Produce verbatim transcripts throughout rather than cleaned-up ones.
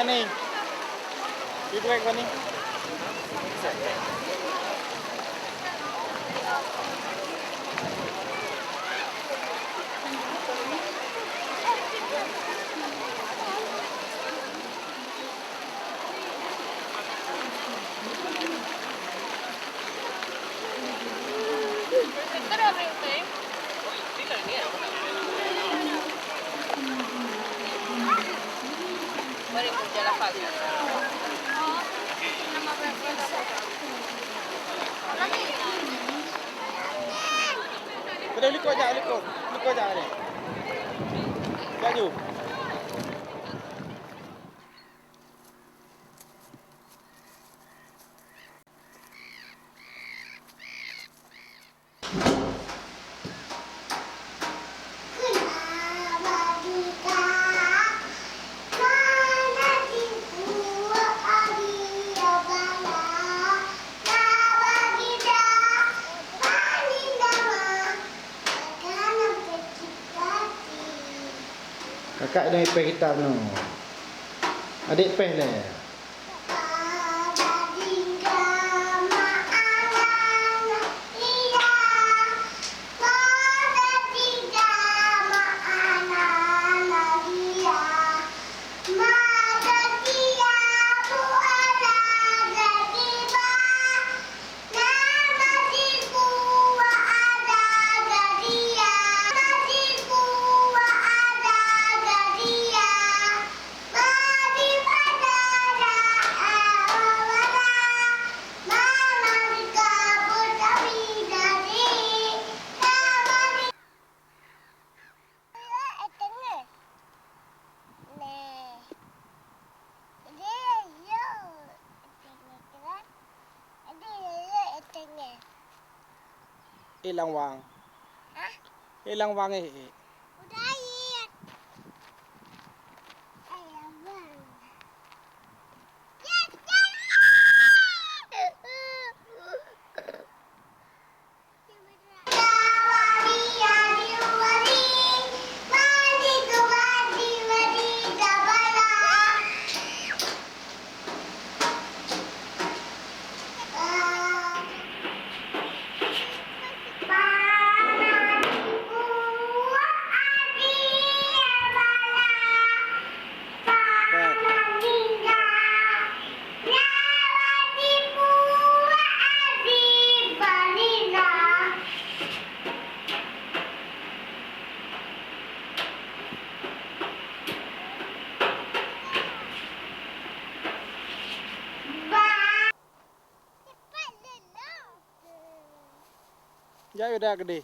Ni. Ibu kawan ni. Udah likot jak, likot. Likot jak ni. Laju. Kakak dong ipèh gitar nyoe. Adék pèh lé. Éh, lam wang. Hah? Éh, lam wang, éh, éh. Udah, Yit. Éh, lam wang. Yit, jangan. Jak udah gede.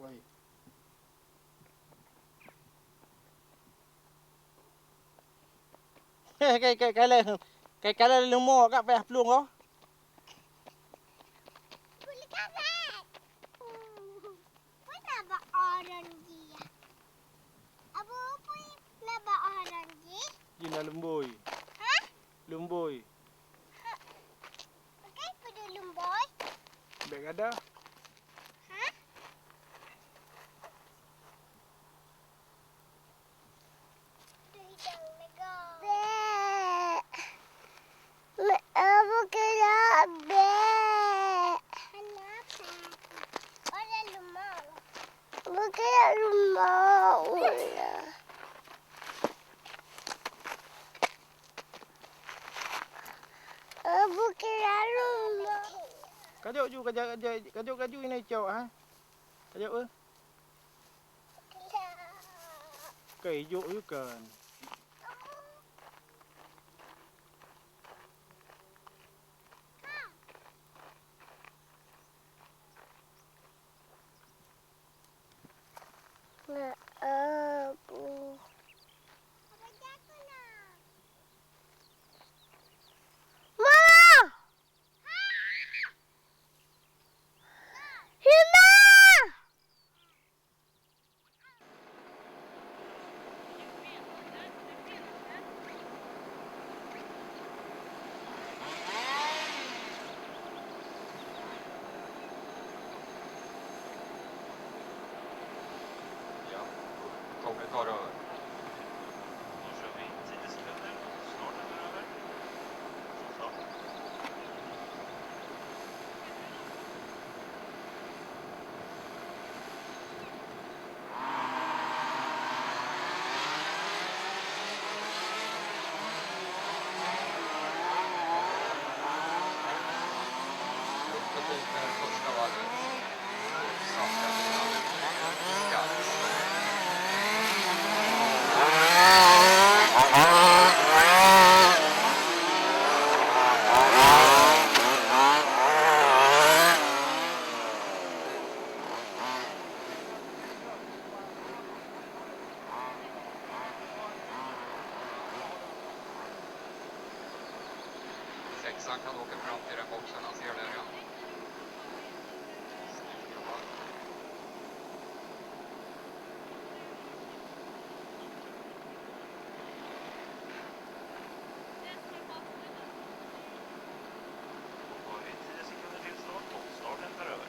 Woi. Heh, kai, kai, kai lé, kai, kai lé leumo ka payah plueng oh. Peue na bak arang jih? Abu, peue na bak arang jih? Jih na lumboi. Hah? Lumboi. Ha. Pakai peue lumboi? Bèk gada. Hah? Bèk. Bèk. Bèk. Bèk. Kajok ju, kajok, kajok, kajok ju inoe cok, ha? Kajok, eh? Keu ijok yue kan. Tar över. Då kör vi tio sekunder. Snart är den över. Snart. Sexan kan åka fram till den boxen, han ser det redan. Snyggt jobbat. Har vi tio sekunder till start och starten tar över.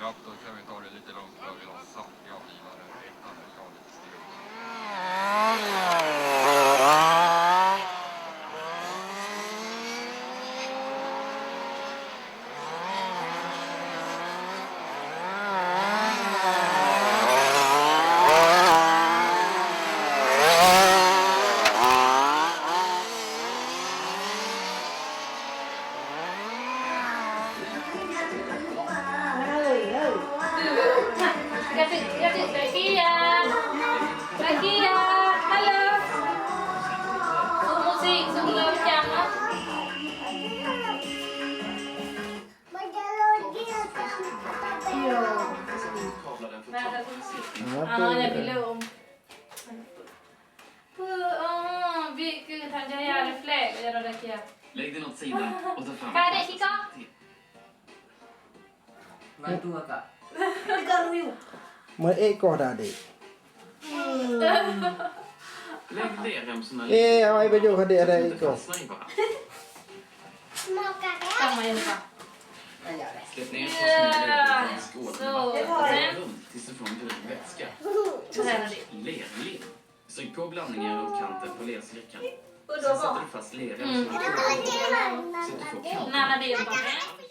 Ja, då kan vi ta det lite lugnt för vi har saftiga bilar här. Ettan verkar lite stel. Rakia, Rakia, halo. Suruh musik, suruh lawan cang, ah. Iya. Nah, ada musik. Ah, ya, belum. Puh, oh, bit ke Tan Jaya refleks, ya, Rakia. Lägg den åt sidan och ta fram. Kak, dek, kika. Bantu kakak. Tiga luyu. Meuék koh dah, dek. Lägg lerremsorna lite. Eh, awai baju ka dek ada ikut. Fastna i varandra. Släpp ner tassorna i en skål med vatten och rör runt tills du får en grön vätska. Sen ler lite. Stryk på blandningen runt kanten på lercirkeln. Sen sätter du fast leren som en kugla. Så att du får kanten.